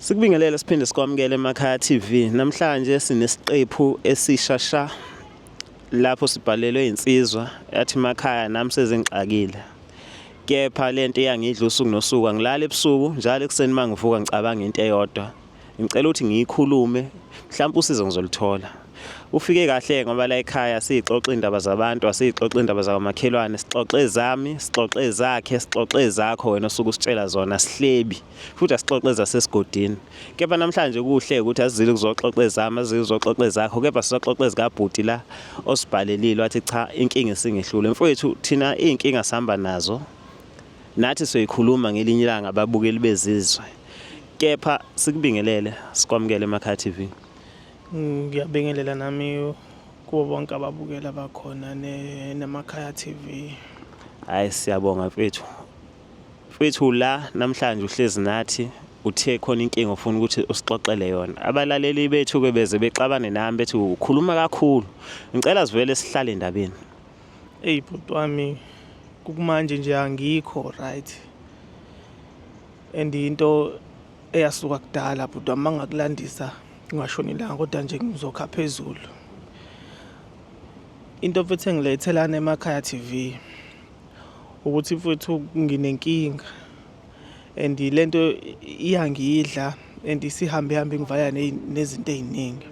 Sikubingelele siphinde sikwamukele emakhaya TV. Namhlanje sinesiqephu esisha sha lapho sibhalelwe insizwa yathi emakhaya nami sezingixakile. Kepha lento iyangidla usuku nosuku angilali ebusuku njalo ekuseni mangivuka ngicabanga into eyodwa. Ngicela ukuthi ngiyikhulume mhlawumbe usizo ngizoluthola. Ufike kahle ngoba la ekhaya siyixoxa indaba zabantu, asiyixoxa indaba zakwamakhelwane, sixoxe ezami, sixoxe ezakhe, sixoxe ezakho wena osuke usitshela zona, sihlebi. Futhi asixoxe ezasesigodini. Kepha namhlanje kuhle ukuthi asizile kuzoxoxa ezami, asizile kuzoxoxa ezakho, kepha sizoxoxa ezikabhuti la osibhalelile wathi cha inkinga isingehlule. Mfowethu thina iy'nkinga sihamba nazo nathi soyikhuluma ngelinye ilanga ababukeli bezizwe. Kepha sikubingelele sikwamukele emakhaya TV. Ngiyabingelela nami kubo bonke ababukeli abakhona nemakhaya TV. Hayi siyabonga mfethu. Mfethu la namhlanje uhlezi nathi uthe khona inkinga ofuna ukuthi usixoxele yona. Abalaleli bethu ke beze bexabane nami bethi ukhuluma kakhulu. Ngicela sivele sihlale endabeni. Eyi bhuti wami kumanje nje angikho right. And into eyasuka kudala bhuti wami mangakulandisa ngingashoni ilanga kodwa nje ngizokha phezulu. Into mfethu engilethe lana emakhaya TV ukuthi mfethu nginenkinga and lento iyangidla and isihambe hambe ngivala nezinto ey'ningi.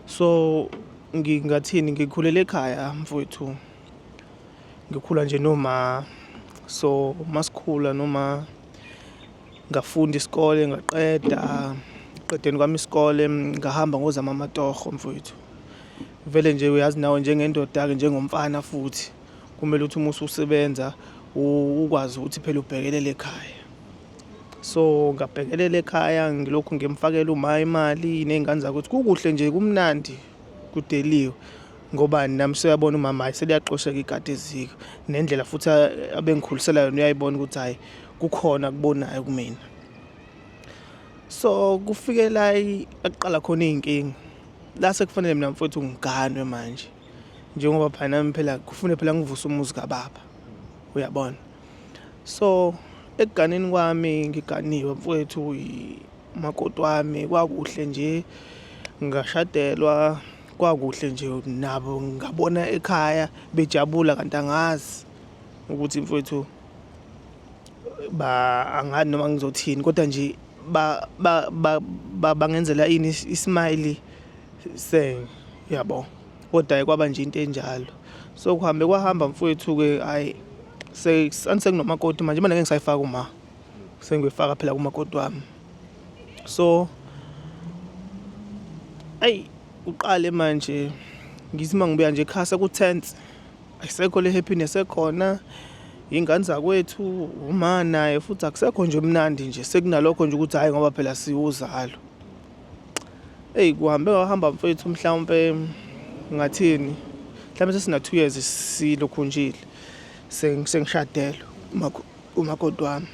So ngingathini ngikhulele ekhaya mfowethu ngikhula nje noma so masikhula noma ngafunda isikole ngaqeda qedeni kwami isikole ngahamba ngozama amatoho mfowethu vele nje uyazi nawe njengendoda-ke njengomfana futhi kumele ukuthi uma ususebenza ukwazi ukuthi phela ubhekelele ekhaya so ngabhekelela ekhaya ngilokhu ngimfakela uma imali ney'ngane zakuthi kukuhle nje kumnandi kudeliwe ngoba nami seyabona umama hayi seliyaxosheka igadi eziko nendlela futhi abengikhulisela yona uyayibona ukuthi hayi kukhona kubonayo kumina so kufike la aqala khona iy'nkinga la sekufanele mina mfowethu ngiganwe manje njengoba phela nami phela kufune phela ngivuse umuzi kababa uyabona so ekuganeni kwami ngiganiwe mfowethu umakoti wami kwakuhle nje ngashadelwa kwakuhle nje nabo ngabona ekhaya bejabula kanti angazi ukuthi mfowethu ba angazi noma ngizothini kodwa nje ba ba bangenzela ini ismile seng yabo kodwa kwaba nje into enjalo so kuhambe kwahamba mfowethu ke hayi senginomakoti manje manje ngeke ngisayifaka uma sengiyifaka phela kumakoti wami so ayi uqale manje ngithi uma ngibuya nje ekhaya sekutense ayisekho le happiness ekhona ingane zakwethu uma naye futhi akusekho nje mnandi nje sekunalokho nje ukuthi hhayi ngoba phela siwuzalo eyi kuhambe kwahamba mfethu mhlawumpe ngathini mhlawumbe sesina 2 years silokhunjile sengishadelwe umakoti wami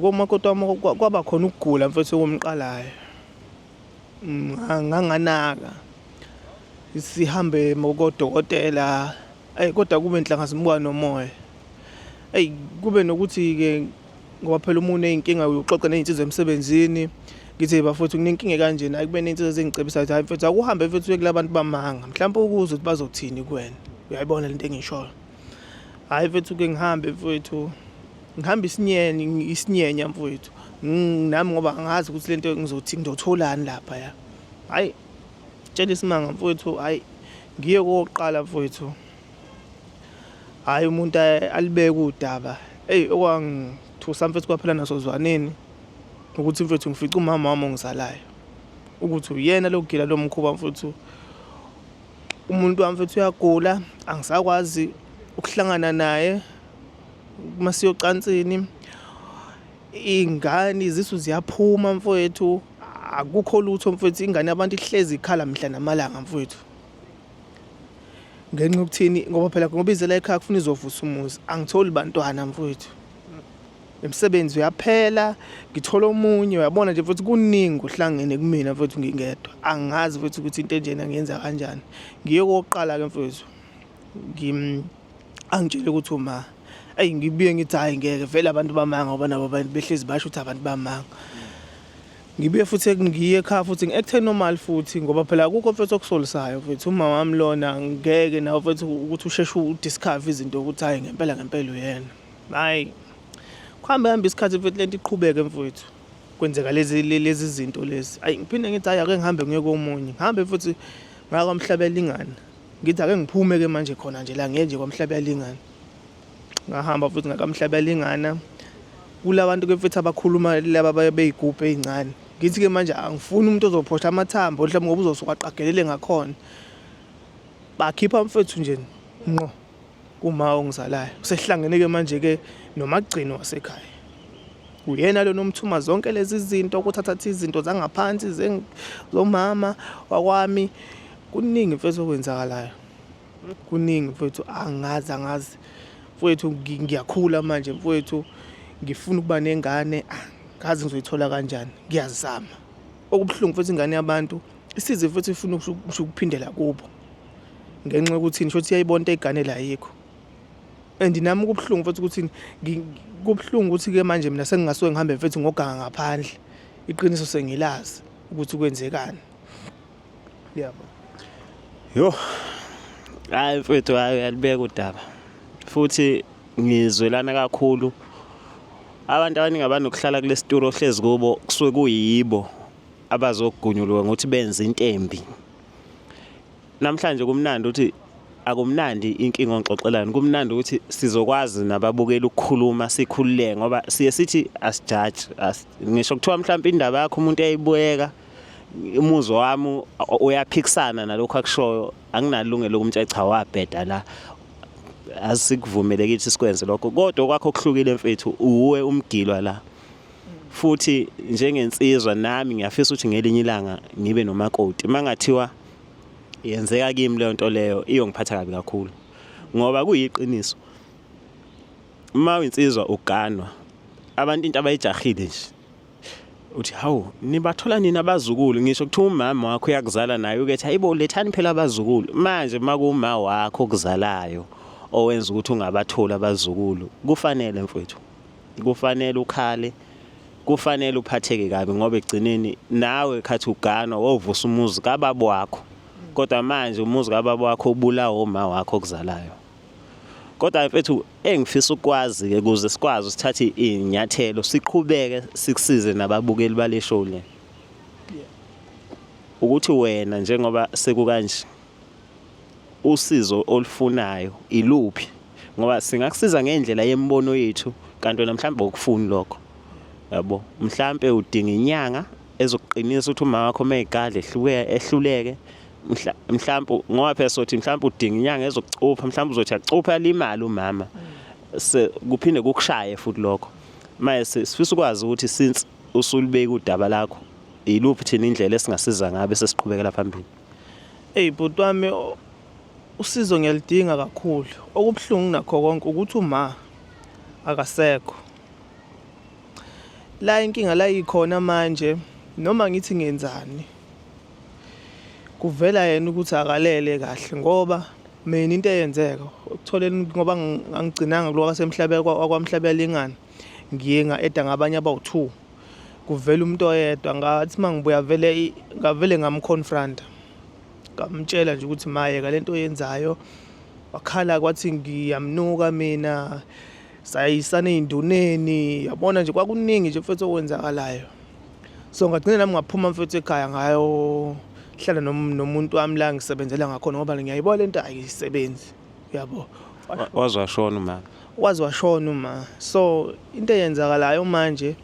komakoti wami kwaba khona ukugula mfethu okumqalayo nganganaka sihambe kodokotela ayi kodwa kube nhlanga zimuka nomoya eyi kube nokuthi-ke ngoba phela uma uney'nkinga uyoxoxa ney'nsizwa emsebenzini ngithi bafowethu nginenkinga ekanjena hayi kube ney'nsizwa ezingicebisa ukuthi hayi mfethu akuhambe mfethu uye kula bantu bamanga mhlawumpe ukuze ukuthi bazothini kuwena uyayibona lento engishoyo hhayi mfethu ke ngihambe mfowethu ngihamba isinyenya isinyenya mfowethu nami ngoba angazi ukuthi lento ngizothi ngizotholani lapha ya hhayi tshela isimanga mfowethu hhayi ngiye kokuqala mfowethu hhayi umuntu alibeke udaba eyi okwangithusa mfethu kwaphela nasozwaneni ukuthi mfethu ngifice umama wami ongizalayo ukuthi uyena lokugila lo mkhuba mfethu umuntu wami mfethu uyagula angisakwazi ukuhlangana naye uma siyocansini iy'ngane izisu ziyaphuma mfowethu akukho lutho mfowethu ingane yabantu ihlezi ikhala mihla namalanga mfowethu ngenxa yokuthini ngoba phela ngoba izela ekhaya kufuna izovusa umuzi angitholi bantwana mfowethu Umsebenzi uyaphela ngithola omunye uyabona nje futhi kuningi kuhlangene kumina mfethu ngingedwa angazi futhi ukuthi into enjena ngiyenza kanjani ngiye kokuqala ke mfethu angitshele ukuthi uma Eyi ngibuye ngithi hhayi ngeke vele abantu bamanga ngoba nabo abantu behlezi basho ukuthi abantu bamanga. Ngibuye futhi ngiye ekhaya futhi ngi-act-e normal futhi ngoba phela akukho mfethu okusolisayo mfethu uma wami lona ngeke nawe mfethu ukuthi usheshe udiscover izinto ukuthi hhayi ngempela ngempela uyena. Hhayi kuhambe hambe isikhathi mfethu lento iqhubeke mfethu kwenzeka lezi lezi zinto lezi. Ayi ngiphinde ngithi hhayi ake ngihambe ngiye komunye ngihambe futhi ngaya kwaMhlabuyalingana ngithi ake ngiphume-ke manje khona nje la ngiye nje kwaMhlabuyalingana. Ngahamba futhi ngakaMhlabuyalingana kulabantu ke mfethu abakhuluma laba beyigubhu ezincane. Ngithi ke manje angifuni umuntu ozophosha amathambo mhlawumbe ngoba uzosuka aqagelele ngakhona. Bakhipha mfethu nje ngqo kuma ongizalayo. Usehlangene ke manje ke nomagcino wasekhaya. Uyena lona omthuma zonke lezi zinto ukuthatha izinto zangaphansi zomama wakwami. Kuningi mfethu okwenzakalayo. Kuningi mfowethu angazi angazi mfowethu ngiyakhula manje mfowethu ngifuna ukuba nengane ngazi ngizoyithola kanjani ngiyazama okubuhlungu futhi ingane yabantu isize futhi ifuna ukusho ukuphindela kubo ngenxa yokuthi ngisho ukuthi iyayibona into eyigane la ayikho and nami kubuhlungu futhi ukuthi kubuhlungu ukuthi-ke manje mina sengingasuke ngihambe mfethu ngoganga ngaphandle iqiniso sengilazi ukuthi kwenzekani. Yabo. Yo. Hayi mfethu hayi uyalibeka udaba. Futhi ngizwelana kakhulu. Abantu abaningi abanokuhlala kulesitulo ohlezi kubo kusuke kuyibo abazogunyulwa ngokuthi benze into embi. Namhlanje kumnandi ukuthi akumnandi inkinga ongixoxelani kumnandi ukuthi sizokwazi nababukeli ukukhuluma sikhululeke ngoba siye sithi asijaji ngisho kuthiwa mhlawumbe indaba yakho umuntu eyayibuyeka umuzwa wami uyaphikisana nalokhu akushoyo anginalungelo lokumtshela cha wabheda la asikuvumelekile ukuthi sikwenze lokho kodwa okwakho kuhlukile mfethu uwe umgilwa la futhi njengensizwa nami ngiyafisa ukuthi ngelinye ilanga ngibe nomakoti mangathiwa yenzeka kimi leyo nto leyo iyongiphatha kabi kakhulu ngoba kuyiqiniso uma uyinsizwa uganwa abantu into abayijahile nje uthi hawu nibathola nini abazukulu ngisho kuthiwa umama wakho uyakuzala naye ukethi hayibo lethani phela abazukulu manje uma kuwuma wakho okuzalayo owenza ukuthi ungabatholi abazukulu kufanele mfowethu kufanele ukhale kufanele uphatheke kabi ngoba ekugcineni nawe khathi uganwa wovusa umuzi kababa wakho kodwa manje umuzi kababa wakho ubulawa uma wakho okuzalayo Kodwa mfethu engifisa ukwazi ke kuze sikwazi usithathe inyathelo siqhubeke sikusize nababukeli bale show le. Ukuthi wena njengoba sekukanje usizo olufunayo iluphi ngoba singakusiza ngendlela yemibono yethu kanti wena mhlawumbe ukufuni lokho yabo mhlawumbe udinga inyanga ezokuqinisa ukuthi umama wakho uma egadla ehluleke ehluleke mhlawumbe ngoba phela sothi mhlawumbe udinga inyanga ezokucupha mhlawumbe uzothi acupha alimale umama se kuphinde kukushaye futhi lokho manje sifisa ukwazi ukuthi since usulubeka udaba lakho iluphi thina indlela esingasiza ngabe sesiqhubekela phambili. Eyi bhuti wami usizo ngiyalidinga kakhulu. Okubuhlungu nakho konke ukuthi uma akasekho. La inkinga la ikhona manje noma ngithi ngenzani kuvela yena ukuthi akalele kahle ngoba mina into eyenzeka ekutholeni ngoba angigcinanga kulo wasemhlabeni wakwaMhlabuyalingana ngiye nga-eda ngabanye abawu-two kuvela umuntu oyedwa ngathi uma ngibuya vele ngavele ngamconfronta ngamtshela nje ukuthi mayeka lento oyenzayo wakhala kwathi ngiyamnuka mina sayisana ey'nduneni yabona nje kwakuningi nje mfethu okwenzakalayo so ngagcina nami ngaphuma mfethu ekhaya ngayohlala nomuntu wami la ngisebenzela ngakhona ngoba ngiyayibona lento ayisebenzi uyabo. Waze washona umama. Waze washona uma so into eyenzakalayo manje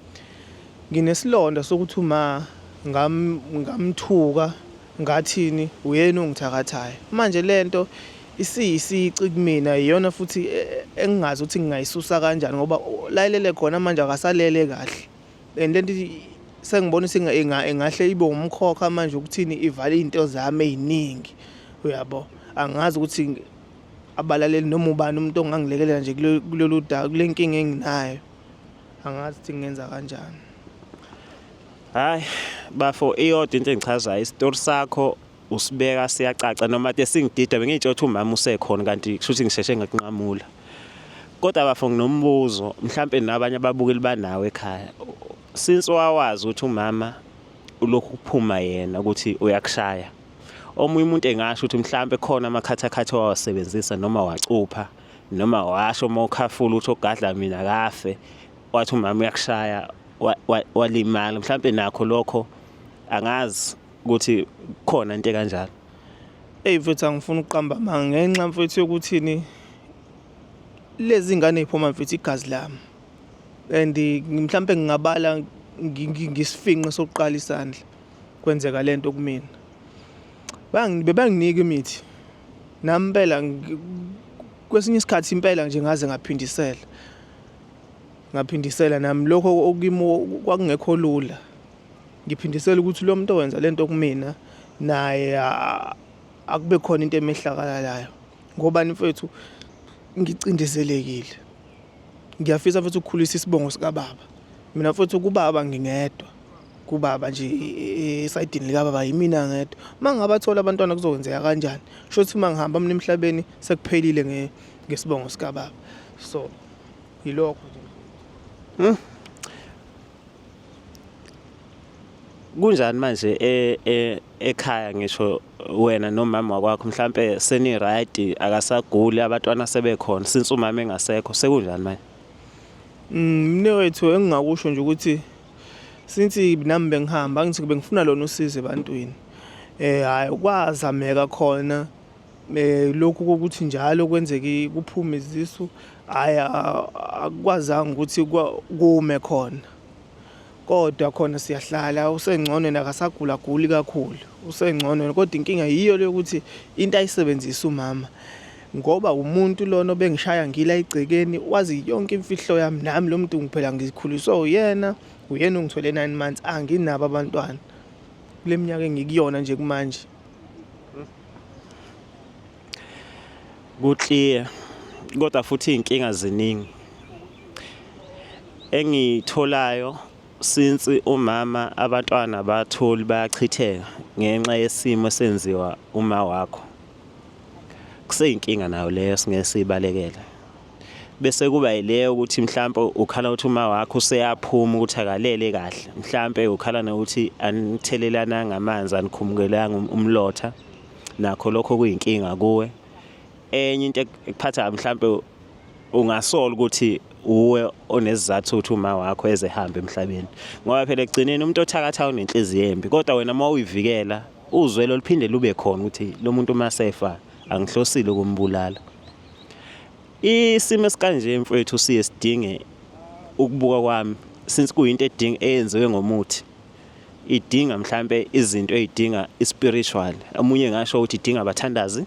nginesilonda sokuthi uma ngamthuka ngathini uyena ongithakathayo manje lento isiyisici kumina iyona futhi engingazi ukuthi ngingayisusa kanjani ngoba la elele khona manje akasalele kahle and lento sengibona ukuthi ingahle ibe umkhokha manje ukuthini ivale izinto zami eziningi uyabo angazi ukuthi abalaleli noma ubani umuntu ongangilekelela nje kulolu daba kule nkinga enginayo angazi ukuthi ngingenza kanjani. Hayi bafo iyodwa into engichazayo isitori sakho usibeka siyacaca noma ke singidida bengiyitsho ukuthi umama usekhona kanti kusho ukuthi ngisheshe ngakunqamula. Kodwa bafo nginombuzo mhlampe nabanye ababukeli banawo ekhaya. Since wawazi ukuthi umama ulokhu kuphuma yena ukuthi uyakushaya. Omunye umuntu engasho ukuthi mhlampe khona amakhathakhatha owawasebenzisa noma wacupha noma washo uma ukhafula ukuthi ogadla mina akafe wathi umama uyakushaya walimala mhlampe nakho lokho angazi ukuthi khona into ekanjalo. Eyi mfethu angifuni ukuqamba amanga ngenxa mfethu yokuthini lezi ngane ey'phuma mfethu igazi lami and mhlampe ngingabala ngisifinqe sokuqala isandla kwenzeka lento kumina. Bebanginika imithi nami impela kwesinye isikhathi impela nje ngaze ngaphindisela. Ngaphindisela nami lokho okimi kwakungekho lula. Ngiphindisela ukuthi lo muntu owenza lento kumina naye akube khona into emehlakalalayo. Ngobani mfethu ngicindezelekile. Ngiyafisa futhi ukukhulisa isibongo sikababa. Mina mfethu kubaba ngingedwa. Kubaba nje esayidini likababa yimina ngedwa. Uma ngingabathola abantwana kuzokwenzeka kanjani? Shuthi uma ngihamba mina emhlabeni sekuphelile ngesibongo sikababa. So yilokho nje. Kunjani manje e, e, ekhaya ngisho wena nomama wakwakho mhlampe seni right akasaguli abantwana sebekhona since umama engasekho sekunjani manje? Mnewethu engingakusho nje ukuthi since nami bengihamba angithi bengifuna lona usizo ebantwini. Hhayi kwazameka khona lokhu kokuthi njalo kwenzeke kuphume izisu hhayi akukwazanga ukuthi kume khona. Kodwa khona siyahlala usengcono yena akasagula guli kakhulu usengcono kodwa inkinga yiyo le yokuthi into ayisebenzisa umama ngoba umuntu lona obengishaya ngila egcekeni wazi yonke imfihlo yami nami lo muntu ngiphela ngikhuliswe uyena uyena ongithwele 9 months anginabo abantwana kule minyaka engikuyona nje kumanje. Ku-clear kodwa futhi iy'nkinga ziningi. Engiyitholayo since umama abantwana abatholi bayachitheka ngenxa yesimo esenziwa uma wakho. Kuseyinkinga nayo leyo singeke siyibalekele. Bese kuba yileyo ukuthi mhlampe ukhala ukuthi uma wakho useyaphuma ukuthi akalele kahle. Mhlampe ukhala nokuthi anithelelananga amanzi anikhumukelanga umlotha. Nakho lokho kuyinkinga kuwe. Enye into ekuphatha mhlampe ungasola ukuthi uwe onesizathu sokuthi uma wakho eze ehambe emhlabeni. Ngoba phela ekugcineni umuntu othakatha unenhliziyo embi kodwa wena uma uyivikela uzwelo luphinde lube khona ukuthi lo muntu uma sefa angihlosile ukumbulala. Isimo esikanje mfowethu siye sidinge ukubuka kwami since kuyinto edinga eyenziwe ngomuthi idinga mhlampe izinto ey'dinga i-spiritual. Omunye ngasho ukuthi idinga abathandazi,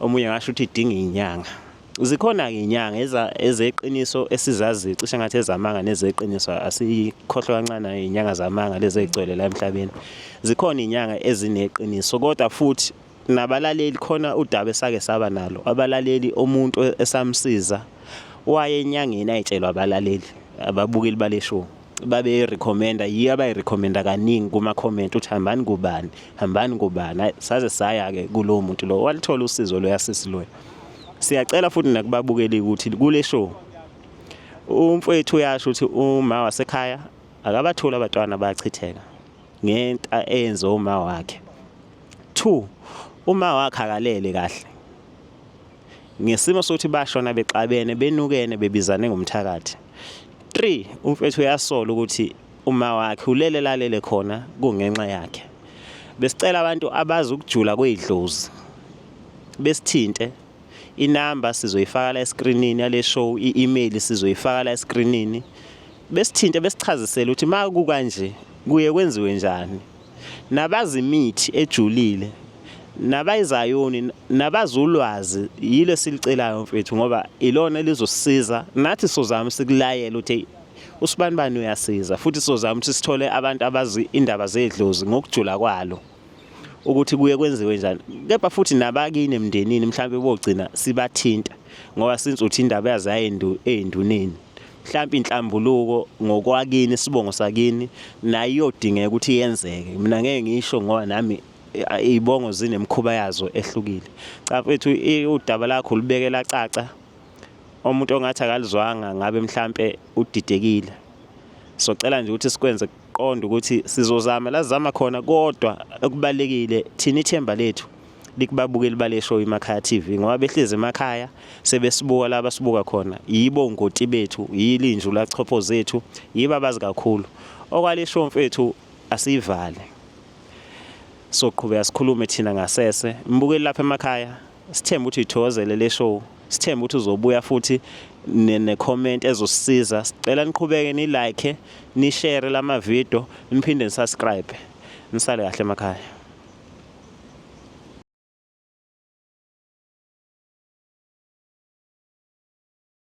omunye ngasho ukuthi idinga iy'nyanga. Zikhona-ke iy'nyanga ezeqiniso esizaziyo cishe ngathi ezamanga nezeqiniso asikhohlwa kancane iy'nyanga zamanga lezi ey'gcwele la emhlabeni. Zikhona iy'nyanga ezineqiniso kodwa futhi nabalaleli khona udaba esake saba nalo abalaleli umuntu esamsiza waye enyangeni ayitshelwa abalaleli ababukeli bale show babeyirekhomenda yiyo abayirekhomenda kaningi kuma-comment ukuthi hambani kubani hambani kubani hayi saze saya-ke kulowo muntu lowo walithola usizo loya sisi loya siyacela futhi nakubabukeli ukuthi kule show umfowethu uyasho ukuthi uma wasekhaya akabatholi abantwana bayachitheka ngento eyenziwa uma wakhe 2 uma wakhe akalele kahle ngesimo sokuthi bashona bexabene benukene bebizane ngomthakathi 3 umfethu uyasola ukuthi uma wakhe ulele lalele khona kungenxa yakhe besicela abantu abazi ukujula kwedlozi besithinte inamba sizoyifaka la escreenini yale show i-email sizoyifaka la escreenini besithinte besichazisele ukuthi makukanje kuye kwenziwe njani nabazi imithi ejulile nabayizayoni nabazi ulwazi yilo esilicelayo mfethu ngoba ilona elizosisiza nathi sozama sikulayela ukuthi usibanibani uyasiza futhi sozama ukuthi sithole abantu abazi indaba zedlozi ngokujula kwalo ukuthi kuye kwenziwe njani kepha futhi nabakini emndenini mhlawumbe bogcina sibathinta ngoba since uthi indaba yaze eyinduneni mhlawumbe inhlambuluko ngokwakini isibongo sakini nayo iyodingeka ukuthi yenzeke mina ngeke ngisho ngoba nami izibongo zinemikhuba yazo ehlukile cha mfethu udaba lakho ulubeke lacaca. Umuntu ongathi akalizwanga ngabe mhlampe udidekile. Socela nje ukuthi sikwenze kuqonde ukuthi sizozama la sizama khona, kodwa okubalekile thina ithemba lethu likubabukeli bale show iMakhaya TV, ngoba behlezi emakhaya sebesibuka la basibuka khona, yibo ngoti bethu, yilinju lachopho zethu, yibo abazi kakhulu. Okwale show mfethu asiyivale, soqhubeka sikhulume thina ngasese. Mbukeli lapha emakhaya, sithemba ukuthi uyithokozele le show, sithemba ukuthi uzobuya futhi ne-comment ezosisiza. Sicela niqhubeke ni-like, ni-share lama video, niphinde ni-subscribe. Nisale kahle emakhaya.